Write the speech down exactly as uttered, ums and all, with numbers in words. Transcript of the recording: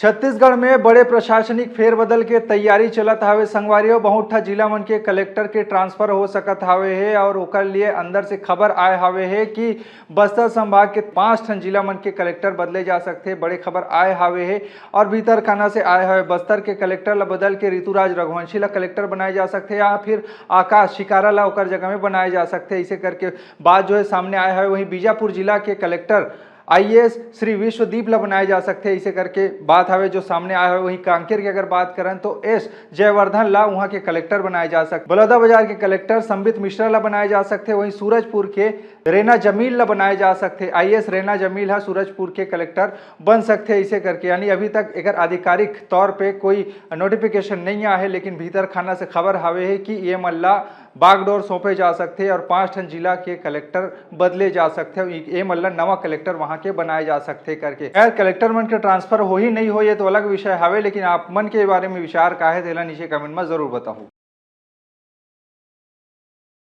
छत्तीसगढ़ में बड़े प्रशासनिक फेरबदल के तैयारी चलत हावे संगवारी हो। बहुत ठा जिला मन के कलेक्टर के ट्रांसफर हो सकत हावे हे और ओकर लिए अंदर से खबर आए हावे हे कि बस्तर संभाग के पांच ठन जिला मन के कलेक्टर बदले जा सकथे। बड़े खबर आए हावे हे और भीतरखाना से आए हावे। बस्तर के कलेक्टर ला बदल के ऋतुराज रघुवंशी ला कलेक्टर बनाए जा सकथे या फिर आकाश शिकारा ला ओकर जगह में बनाए जा सकथे। इसे करके बात जो है सामने आए हावे। वहीं बीजापुर जिला के कलेक्टर आईएएस श्री विश्वदीप ला बनाए जा सकथे, इसे करके बात हावे जो सामने आए हावे। वहीं कांकेर की अगर बात करन तो एस जयवर्धन ला वहां के कलेक्टर बनाए जा सकथे। बलौदाबाजार के कलेक्टर संबित मिश्रा ला बनाए जा सकथे। वहीं सूरजपुर के रेना जमील ला बनाए जा सकथे। आईएएस रेना जमील हा सूरजपुर के कलेक्टर बन सकथे, इसे करके यानी अभी तक एकर आधिकारिक तौर पे कोई नोटिफिकेशन नहीं आए हे, लेकिन भीतरखाना से खबर हावे हे कि ये मन ला बागडोर सौंपे जा सकथे और पांच ठन जिला के कलेक्टर बदले जा सकथे और ए मन ला नवा कलेक्टर वहां के बनाए जा सकथे करके। खैर, कलेक्टर मन के ट्रांसफर होही नहीं होही, ये तो अलग विषय हावे, लेकिन आप मन के बारे में विचार का हे, तेला नीचे कमेंट में जरूर बताओ।